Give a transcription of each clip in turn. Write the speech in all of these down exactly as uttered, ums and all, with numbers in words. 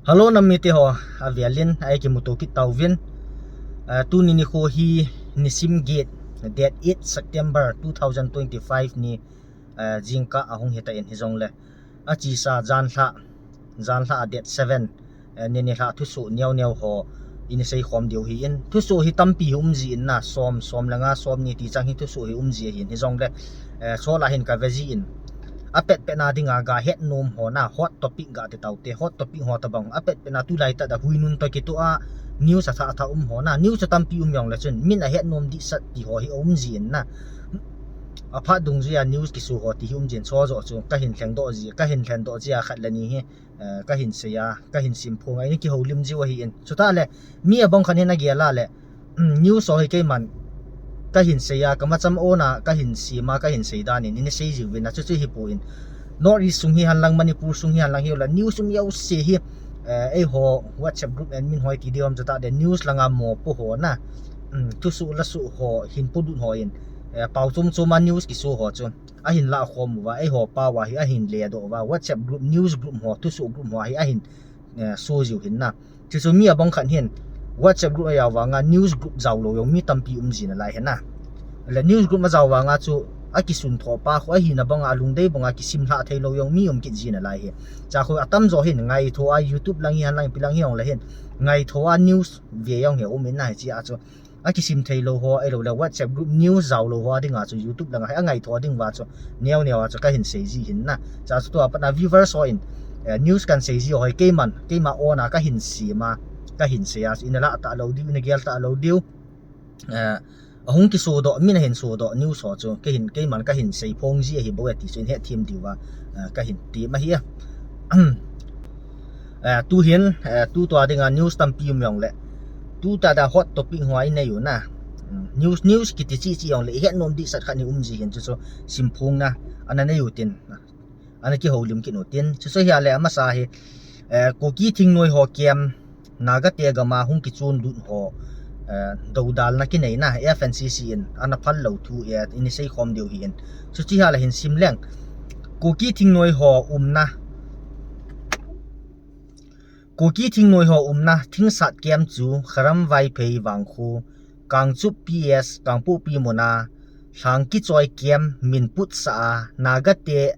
Hello, nam mite ho, avelin, ei kimuto kit tauvin. Ah, tuni nikho hi nisim get, date eight September two thousand twenty-five ni, ah, jingkah ahung hita in hijongle. Achesa janlha, janlha date seven, eh, ni nilhah thusoh neo neo ho, ina seikhom diu ahin. Thusoh hi tampi hi umji in na, som, som le nga, som ni ti chang hi thusoh hi umji ahin hijongle. Eh, sola hin kave ji in. Apet pet na dinga gahet nom ho na, hot topic ga ti taute, hot topic ho tabang. Apet pet na tulai tah a huinun toh kitoh a news athah athah um ho na, news atampi um jongle chun, min ahet nom dehset ti ho hi umji in na. Aphat dungjuia news kiso ho ti hi umji in, sojoh chu kahin lhengdoh ji, kahin lhendoh jia khat le ni hi, eh, kahin sei a, kahin simphong a, ina kihoulim jiu ahin. Chutah le, mi abang khat hin agel a le, um, news ho hi keiman kahin sei a, kamacham ona kahin sem a, kahin sei dan in, ina sei jiuvin a, chuchu hipon. North East sung hihen lang, Manipur sung hihen lang, hiu la news um jouse hi, eh, eiho WhatsApp group admin ho iti diu ham chutah le, news langa mopo ho na, um, thusoh lasoh ho, hin polut ho in, eh, pao chom chom a news kiso ho chu ahin lahkhom uva, eiho pao a hi ahin ledoh uva, WhatsApp group, news group ho, thusoh group ho hi ahin, eh, so jiu ahin na. Chuchu mi abang khat hin WhatsApp group a jao vanga news group jao lou jong mi tampi umji nalai ahi na. Le news group a jao vanga chu akisun thoh pa khu ahina banga, alungdei banga kisim lhah thei lou jong mi um kit ji nalai ahi. Chua khu atamjo hin ngaitho a YouTube lang hihen lang, ipi lang hijongle hin ngaitho a news ve jong hi um in na, hichea chu akisim thei lou ho, ahilou le WhatsApp group news jao lou ho dinga chu YouTube langa hi angaitho ding uva chu, neo neo a chu kahin sei ji ahin na. Chua chu tua pat na viewers ho in, eh, news kahin sei ji ho hi keiman, keima ona kahin sem a, kahin sei a chu, ina lah talou diu, ina gel talou diu. Eh, ahung kisodoh, min ahin sodoh news ho chu, keihin, keiman kahin seiphong ji ahi bou e ti chu, in hetthem diuva, eh, kahin tem ahi a. Eh, tuhin, eh, tutua dinga news tampi um jongle, tutua dinga hot topic ho inei u na. Um, news, news kiti cheh cheh jongle, ihet nom dehset khat ni umji ahin, chuchu simphong na ana nei utin, ana kihoulim kit utin. Chuchu hia le amasa hi, eh, Kuki thingnoi ho camp, Naga te gama hung kichon lut ho, eh, doudalna kinei na, F N C C in ana phal lou thu, eh, ina seikhom diu ahin. Chuchu hia le hin sim leng. Kuki thingnoi ho umna, Kuki thingnoi ho umna Thingsat camp chu Kharam Vaiphei vangkho, Kangchup P S, Kangpokpi muna, Lhangkichoi camp min putsah a, Naga te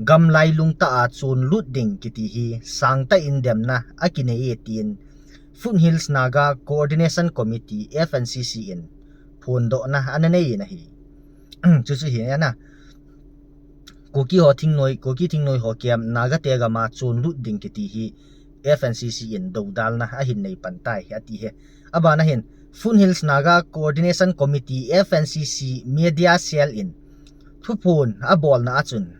gam lailung tah a chonlut ding kiti hi sangtah in demna akinei e tin Foothills Naga Coordination Committee, F N C C in phondohna ana nei in ahi. Chuchu hi ana. Kuki ho thingnoi, Kuki thingnoi ho camp Naga te gama chonlut ding kiti hi F N C C in doudalna ahin nei pan tai, ati ahi. Abana hin, Foothills Naga Coordination Committee, F N C C Media Cell in thuphon abolna a chun,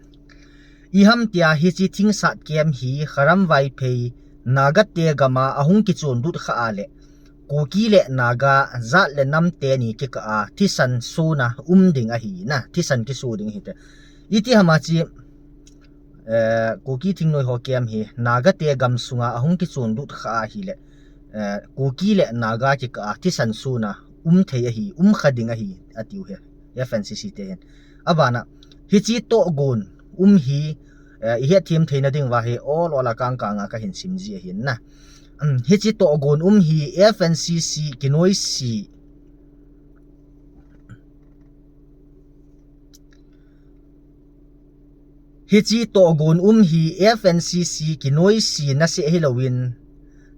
iham tia hiche Thingsat camp hi Kharam Vaiphei Naga te gama ahung kichonlut kha a le, Kuki le Naga jat le nam teni kikah a thisan sona um ding ahi na, thisan kiso ding ahi ti. Iti hama chi, eh, Kuki thingnoi ho camp hi Naga te gam sunga ahung kichonlut kha ahile, eh, Kuki le Naga kikah a thisan sona um thei ahi, um kha ding ahi, atiu ahi, F N C C te hin. Abana, hiche tohgon um hi, eh, ihet them theina ding uva hi, ol ol a kang kang a kahin sim ji ahin na. Um, hiche tohgon um hi F N C C kinoise, hiche tohgon um hi F N C C kinoise na seh hilouvin,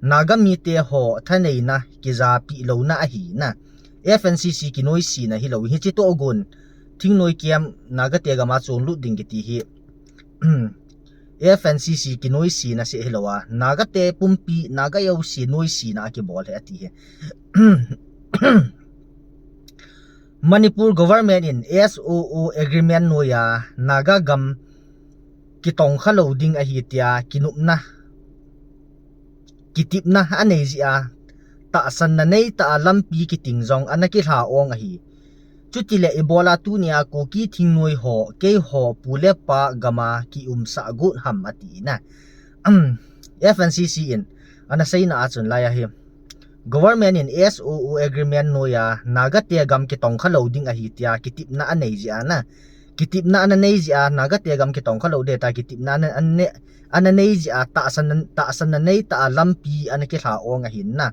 Naga mite ho thaneina kijapi louna ahi na. F N C C kinoise na hilouvin, hiche tohgon thingnoi camp Naga te gama chonlut ding kiti hi, F N C C kinoise na seh hilou a, Naga te pumpi, Naga jouse noise na akibol ahi ati ahi. Manipur government in S O O agreement noiya Naga gam kitongkha lou ding ahi tia kinopna, kitepna anei jeh a, tahsanna neitah a lampi kiting jong ana kilha ong ahi. Chutile ibola tunia Kuki thingnoi ho, keiho pu le pa gama kiumsah got ham ati na. F N C C in ana seina a chun lai ahi. Government in S O O agreement noiya Naga te gam kitongkha lou ding ahi tia kitepna anei jeh a na, kitepna ana nei jeh a, Naga te gam kitong kha lou ding tia kitepna ana, ana nei, ana nei jeh a, tahsan, tahsan ana nei tah a lampi ana kilha ong ahin na.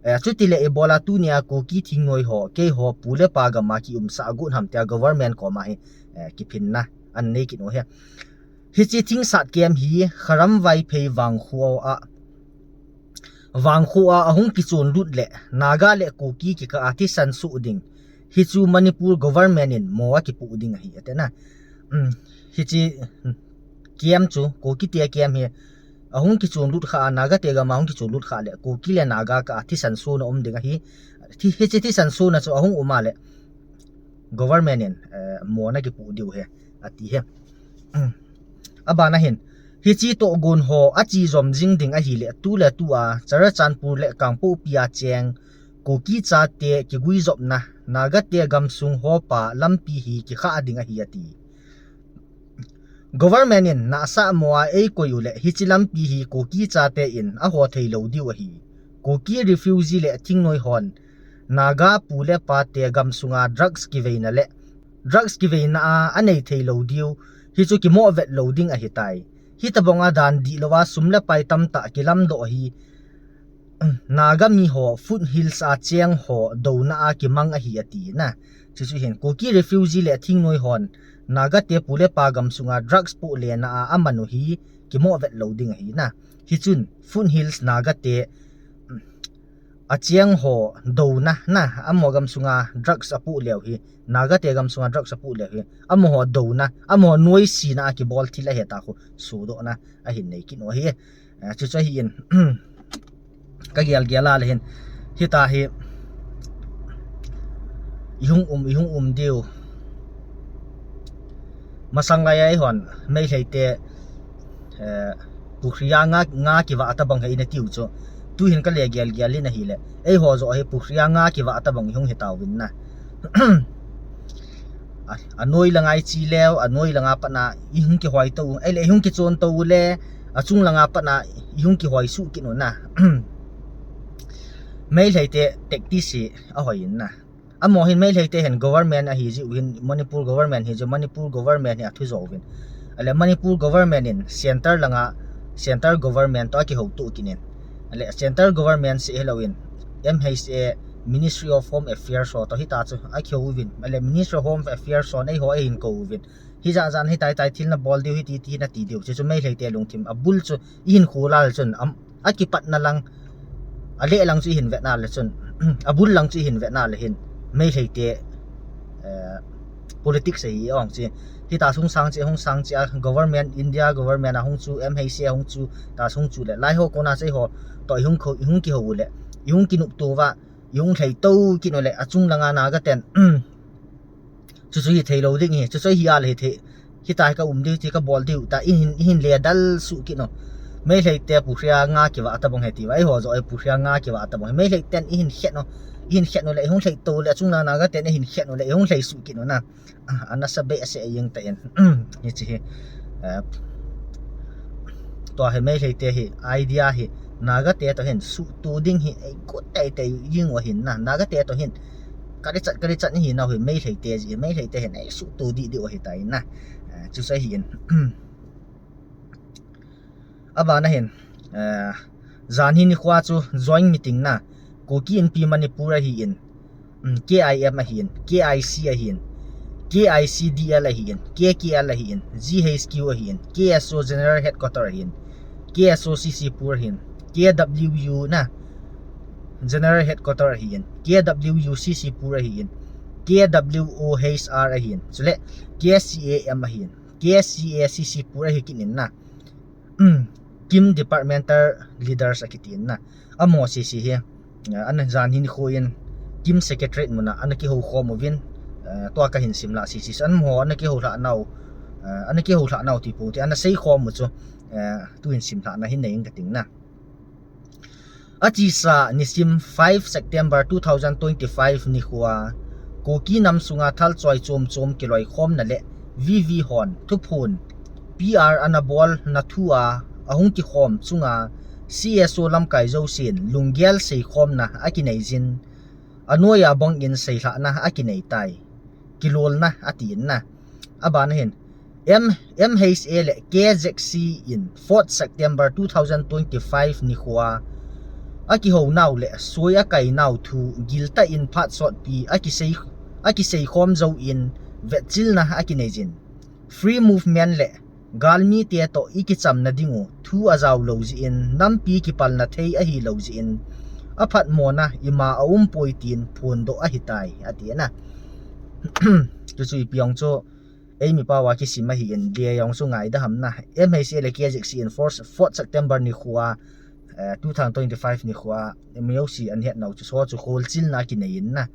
Eh, chuti le ibola tunia Kuki thingnoi ho, keiho pu le pa gam a kiumsah agot ham tia government koma hi, eh, kiphinna ana nei kit u ahi. Hiche thingsat camp hi Kharam Vaiphei Vangkho a, Vangkho a ahung kichon lut le Naga le Kuki kikah a thisan soh ding. Hichu Manipur government in mo akipoh ding ahi, ati na. Um, hiche camp chu, Kuki te camp hi, ahung kichon lut kha a, Naga te gam a ahung kichon lut kha le, Kuki le Naga kah a thisan sohna um ding ahi. Thi, hiche thisan sohna chu ahung um a le, government in, eh, mo ana kipoh diu ahi, ati ahi. Um, abana hin, hiche tohgon ho ache jom jing ding ahi le, tu le tu a, Churachandpur le Kangpokpi a cheng, Kuki chate kiguijopna, Naga te gamsung hopa lampi hi kikhah ding ahi ati. Government in nahsah mo a eikoi u le hiche lampi hi Kuki chate in aho thei lou diu ahi. Kuki refugee le thingnoi hon Naga pu le pa te gamsunga drugs kiveina le drugs kiveina a anei thei lou diu. Hichu kimoh vet lou ding ahi tai. Hitabang a dan dihlou a sum le pai tamtah kilamdoh hi Naga mi ho, foothills a cheng ho, douna a kimang ahi ati na. Chuchu hin, Kuki refugee le thingnoi hon, Naga te pu le pa gamsunga drugs poh lena a aman u hi, kimoh vet lou ding ahi na. Hichun, foothills Naga te, a cheng ho, douna, na, amaho gamsunga drugs apoh leu hi, Naga te gamsunga drugs apoh leu hi, amaho douna, amaho noisena a kibol thil ahi tia khu, sodohna, ahin nei kit u ahi. Eh, chuchu ahin, ka gel gel a le hin, hitia hi, ihung um, ihung um diu. Masang lai a eihon, Meitei te, eh, pukhri a nga, nga kivah tabang hi ina tiu chu. Tu hin ka le gel gel in ahi le. Eiho joh hi pukhri a nga kivah tabang ihung hi tauvin na. A, anoi langa iche leu, anoi langa pat na ihung kihoi tou, ahile ihung kichon tou le, achung langa pat na ihung kihoi suh kit u na. Meitei te tactics hi ahoi in na. Amaho hin Meitei te hin government ahi jiu hin, Manipur government hi jiu, Manipur government hi athu jo uvin. Ahile Manipur government in center langa, center government toh akihou tou kit in. Ahile center government seh hilou in, M H A, Ministry of Home Affairs ho toh hitia chu akihou uvin. Ahile Ministry of Home Affairs hon eiho ahin kou uvin. Hijat jat hitia hitia thil nabol diu hiti ti nati diu. Chuchu Meitei te lungthim abul chu ihin khol a le chun, am, akipatna lang, aleh lang chu ihin vetna le chun, abul lang chu ihin vetna le hin, Meitei te, eh, politics ahi ong chu. Hitia hung sang chu, hung sang chu a government, India government a hung chu, M H A a hung chu, tia hung chu le, lai ho kona chu eiho toh ihung kihou, ihung kihou u le, ihung kinoptou va, ihung lhei tou kit u le, achung langa Naga ten, chuchu hi thei lou ding hi, chuchu hi a le hi thei, hitia hi ka um diu, ti ka bol diu, tia ihin, ihin le dal suh kit u. Meitei te pukhri a nga kivah tabang hi ti va, eiho joh hi pukhri a nga kivah tabang hi. Meitei ten ihin khen u, ihin khen u le, ihung lhei tou le, achung langa Naga ten ihin khen u le, ihung lhei suh kit u na. Ah, ana sa behseh jeng tan. Hiche hi, eh, tua hi Meitei te hi, idea hi, Naga te toh hin suhto ding hi, eigot teitei jing u ahin na. Naga te toh hin, kali chat, kali chat ni hi nau hi, Meitei te ji, Meitei te hin, eisuhto dih diu ahi tai na. Eh, chuchu ahin. Abana hin, eh, janhi nikho chu joint meeting na, Kuki Inpi Manipur ahin, um, K I M ahin, K I C ahin, K I C D L ahin, K K L ahin, G H Q ahin, K S O General Headquarter ahin, K S O C C Pur ahin, K W U na, General Headquarter ahin, K W U C C Pur ahin, K W O H R ahin, chule K C A M ahin, K C A C C Pur ahi kit in na. Um, KIM departmental leaders akiti in na. Amaho C C hi, eh, ana janhi nikho in KIM secretariat muna ana kihou khom uvin, eh, tua kahin sim la C C. Amaho ana kihou lha nau, eh, ana kihou lha nau ti pou te, ana sei khom u chu, eh, tuhin sim lhahna hin nei ing kating na. Achesa nisim five September two thousand twenty-five nikhoa, Kuki nam sunga thalchoi chom chom kiloikhomna le V V hon thuphon P R ana bolna thua ahung kikhom chunga C S O lamkai jousen lunggel seikhomna akinei jin, anoiya bangin seilhahna akinei tai. Kilolna ati in na. Abana hin M, MHA le KZC in fourth September two thousand twenty-five nikhoa akihou nau le soi akai nau thu giltah in phat sotpi akisei, akisei khom jou in vetchilna akineijin. Free movement le galmite toh ikichamna dingu thu ajao lou jeh in nampi kipalna thei ahilou jeh in aphatmona ima aumpoi tin phondoh ahitai, atina. Chuchu ipi ong chu eimi pao a kisim ahin, dia jong chu ngaida ham na. MHA le KZC in fourth, fourth September nikhoa, eh, two thousand twenty-five nikhoa MOC anhet nau chu, so chu kholchilna kinei in na.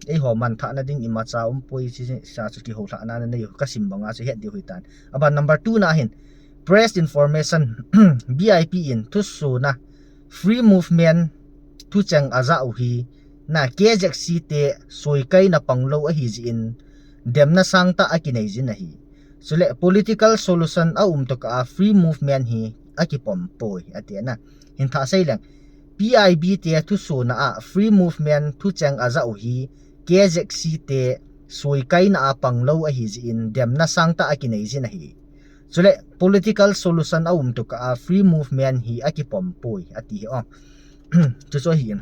Eiho manthahna ding imacha umpoi, chuche sa chu kihoulhahna nanei u kasim banga chu het diu hitan. Aban number two na hin, press information, VIP in thusona, free movement thucheng ajah u hi, na, KZC te soikaina panglou ahi jeh in, demna sangtah akineijin ahi. Chule political solution aum tokah a free movement hi akipom poi, atina. Hin thah sei leng, PIB te thusona a free movement thucheng ajah u hi, KZC te soikaina a panglou ahi jeh in demna sangtah akineijin ahi. Chule political solution aum tokah a free movement hi akipom poi, ati hi o. Chuchu ahin.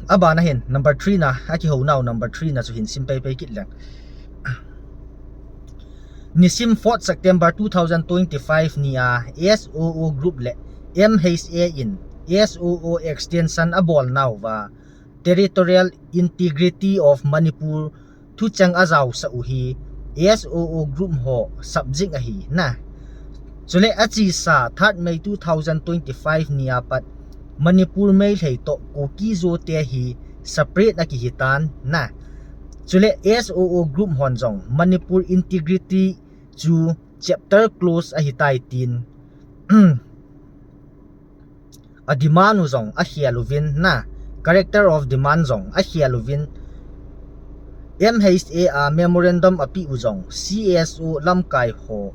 Abana hin number three na, akihou nau number three na chu hin sim peipei kit leng. Nisim fourth September two thousand twenty-five nia SoO group le MHA in SoO extension abol nauva Territorial Integrity of Manipur thucheng ajaosah u hi SoO group ho subject ahi na. Chule achesa third May two thousand twenty-five nia pat Manipur Meitei toh Kuki Zo te hi separate akihitan na. Chule SoO group hon jong Manipur integrity chu chapter close ahitai tin a demand u jong akhel uvin na, character of demand jong akhel uvin, MHA a memorandum apeh u jong CSO lamkai ho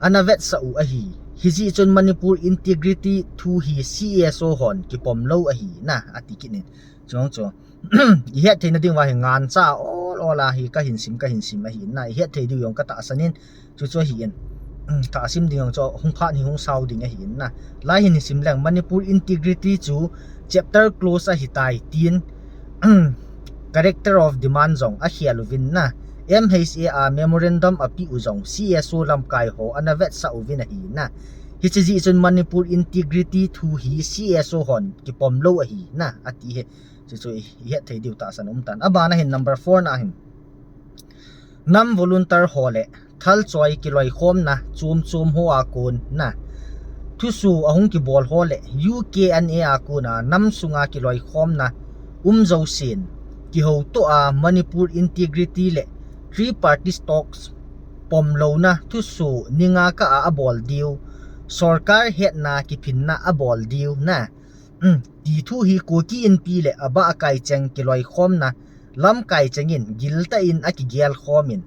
ana vetsah u ahi. Hijeh chun Manipur integrity thu hi CSO hon kipom lou ahi na, ati kit in. Chuong chu ihet theina diuva hi ngancha ol ol a hi kahin sim, kahin sim ahi na, ihet thei diu jong katahsan in, chuchu ahin, thahsim ding jong chu hung phat hi hung sao ding ahi na. Lai hin isim leng, Manipur integrity chu chapter close ahitai tin, character of demand jong akhel uvin na, MHA a memorandum apeh u jong CSO lamkai ho ana vetsah uvin ahi na. Hiche jeh chun Manipur integrity thu hi CSO hon kipom lou ahi na, ati hi. Chuchu ihet thei diu tahsan um tan. Abana hin number four na hin, nam volunteer ho le thalchoi kiloikhomna chom chom ho a kon na, thuso ahung kibol ho le UKNA a kona nam sunga kiloikhomna um jousen kihoutoh a Manipur integrity le three party talks pom louna thuso ni nga kah a abol diu, sorkar hetna kiphinna abol diu na, ti thu hi Kuki Inpi le abah a kaicheng kiloikhomna lamkai cheng in giltah in akigel khom in,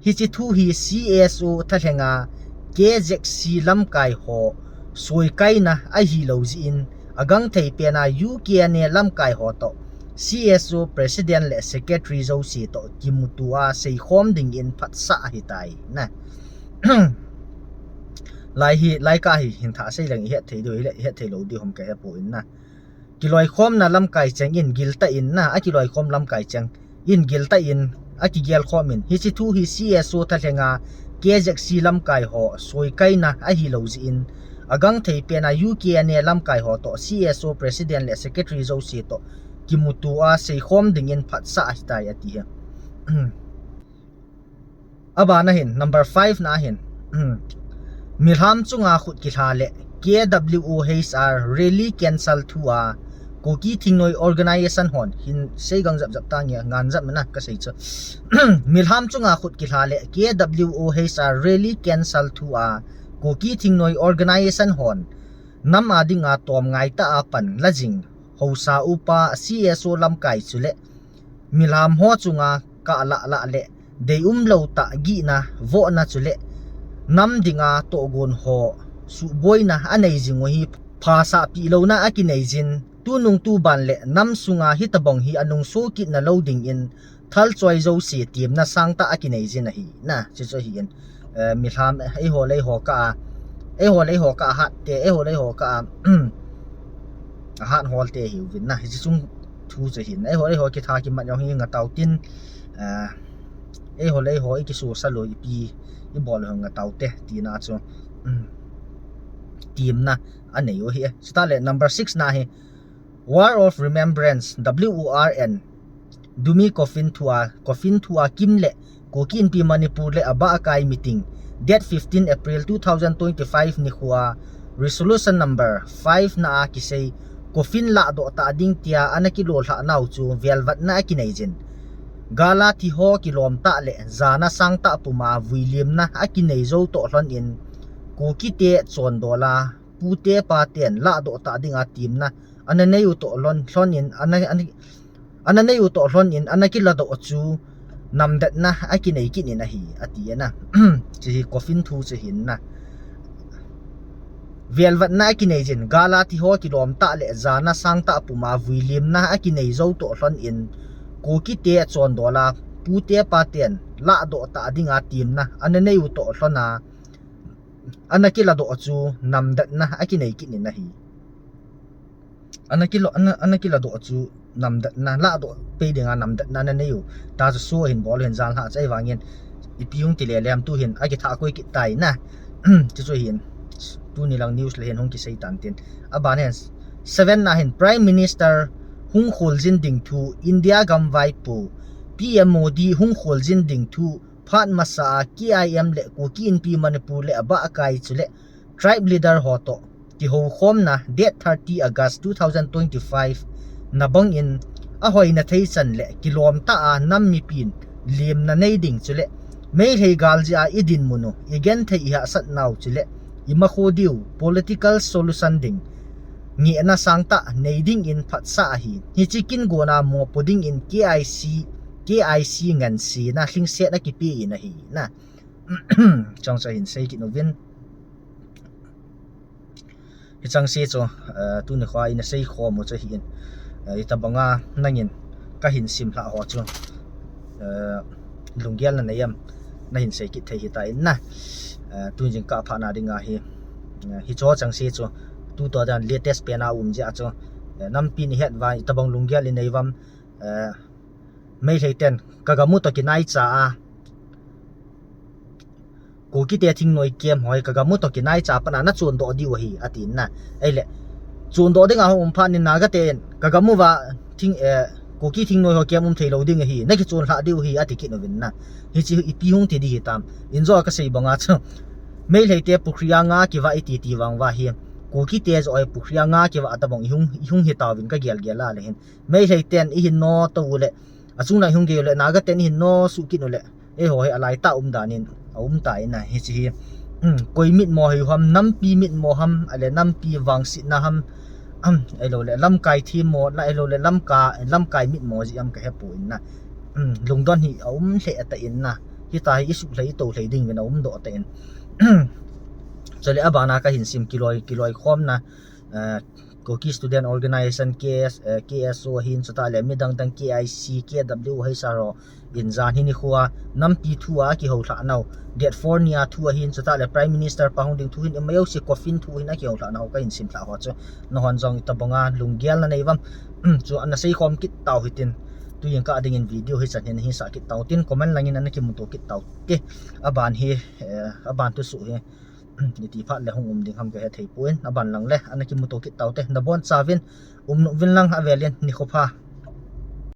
hiche thu hi CSO thalhenga KZC lamkai ho soikaina ahilou jeh in, agangthei pena UKNA lamkai ho toh CSO president le secretary jouse toh kimuto a seikhom dingin phatsah ahitai na. Lai hi, lai kah hi hin thah sei leng ihet thei diu hile ihet thei lou diu ham kahepoi na. Kiloikhomna lamkai cheng in giltah in na, akiloikhom lamkai cheng in giltah in akigel khom in, hiche thu hi CSO thalhenga KZC lamkai ho soikaina ahilou jeh in, agangthei pena UKNA lamkai ho toh CSO president le secretary jouse toh kimuto a seikhom dingin phatsah ahitai ati hi. Abana hin number five na hin, milham chunga khut kilha le KWOHR rally cancel thu a Kuki Thingnoi Organization hon, hin sei gang jap jap tange, ngan jap na kasei chu. Milham chunga khut kilha le KWOHR rally cancel thu a Kuki Thingnoi Organization hon nam a dinga tomngai tah a panla jing haosa upa CSO lamkai chule milham ho chunga kahlah lah le deium lou tah gihna vohna chule nam dinga tohgon ho suhboina anei jing u hi phasahpi louna akineijin, tunung tuban le nam sunga hitobang hi anungso kitna lou dingin thal choi jouse tiemna sangtah akinei jin ahi na, chuchu ahin. Eh, mihem, eiho le eiho kah a, eiho le eiho kah a hat te, eiho le eiho kah a, ahat hol te ahiuvin na, hiche chung thu chu ahin. Eiho le eiho kitha kimat jong hi ngatau tin, eh, eiho le eiho ikisuhsah lou ipi ibol u ngatau te tina chu, tiemna anei u ahi. Chutah le number six na hi, Wall of Remembrance, W O R N, Dumi Coffin thua, Coffin thua kim le Kuki Inpi Manipur le abah akai meeting, date fifteen April two thousand twenty-five nikhoa, resolution number five na a kisei, coffin lahdoh tah ding tia ana kilolhah nau chu velvatna akinei jin. Gal a thi ho kilom tah le jana sangtah puma vuiliemna akinei jou toh lhon in, Kuki te chondol a, pute paten lahdoh tah dinga tiemna ana nei u toh lhon, lhon in, ana, ana, ana nei u toh lhon in, ana kiladoh chu namdetna akinei kit in ahi, ati na. Hiche hi coffin thu chu ahin na. Velvatna akinei jin, gal a thi ho kilom tah le jana sangtah puma vuiliemna akinei jou toh lhon in, Kuki te chondol a, pute paten lahdoh tah dinga tiemna ana nei u toh lhon a, ana kiladoh chu namdetna akinei kit in ahi. Ana kilo, ana, ana kiladoh chu namdetna, lahdoh pei dinga namdetna ana nei u. Tachu show ahin bol u ahin, janhi chu ahivangin ipi hung ti le le ham, tu hin akithah koi kit tai na. Chuchu ahin, tuni lang news le hin hung kisei tan tin. Aban hin, seven na hin, Prime Minister hung kholjin ding thu, India gam vaipo P M Modi hung kholjin ding thu, phat masa a K I M le Kuki Inpi Manipur le abah akai chule tribe leader ho toh kihoukhomna date thirty August two thousand twenty-five na bang in, ahoina thei chan le kilom tah a nam mipin liemna nei ding chule Meitei gal jeh a idinmun u, igenthei ihahsat nau chule imakho diu political solution ding ngehna sangtah nei ding in phatsah ahi. Hiche kin gona mopo ding in K I C, K I C ngansena lhingsetna kipe in ahi na. Chang chu ahin sei kit uvin. Hicheng se chu, eh, tuni khoa ina seikhom u chu ahin, eh, itobanga nangin kahin simlhah ho chu, eh, lunggel nanei em, nahin sei kit thei hita in na. Eh, tuni jingkah phatna dinga hi, eh, hicho chang se chu, tu to dan latest pen a um jeh a chu, eh, nampi ni het uva itobang lunggel inei uvam, eh, Meitei ten kagam u toh kinaicha a, Kuki te thingnoi camp ho hi kagam u toh kinaicha a pat na nachondoh diu ahi, atin na. Ahile, chondoh dinga hung um phat in Naga ten kagam uva thing, eh, Kuki thingnoi ho camp um thei lou ding ahi, nakichonlhah diu ahi, ati kit uvin na. Hiche ipi hung ti ding hitam. Injo kasei banga chu, Meitei te pukhri a nga kivah iti ti vang uva hi, Kuki te joh hi pukhri a nga kivah tobang ihung, ihung hitauvin kagel gel a le hin. Meitei ten ihin noto u le, achung lang ihung gei u le, Naga ten ihin nosuh kit u le, eiho hi alaitah um dan in aum ta in na, hiche hi, um, koi mitmo hiu ham, nampi mitmo ham, ahile nampi vangsetna ham, um, ahilou le lamkai themmo, la ahilou le lamka-, lamkai mitmo jeh ham kahepoi na. Um, lungdon hi aum lheh tah in na. Hitia hi isuh lheh, itoh lheh ding uvin aum doh tah in. Chule abana kahin sim kiloi, kiloikhomna, eh, Kuki Student Organization, K S, eh, K S O ahin, chutah le midang dang K I C, K W H R O in janhi nikhoa nampi thua akihoulhah nau, date four nia thu ahin, chutah le Prime Minister pa hung ding thu hin, imajouse coffin thu hin akihoulhah nau kahin simlhah ho chu, nahon jong itobanga lunggel nanei uvam, chu ana seikhom kit tau hitin, tu jingkah dingin video hichan hin hinsah kit tau tin, comment langin ana kimuto kit tau te. Aban hi, eh, aban thusoh hi iti phat le hung um ding ham kahethei poi, aban lang le ana kimuto kit tau te. Nabonchauvin umnom uvin lang, avel in nikho pha.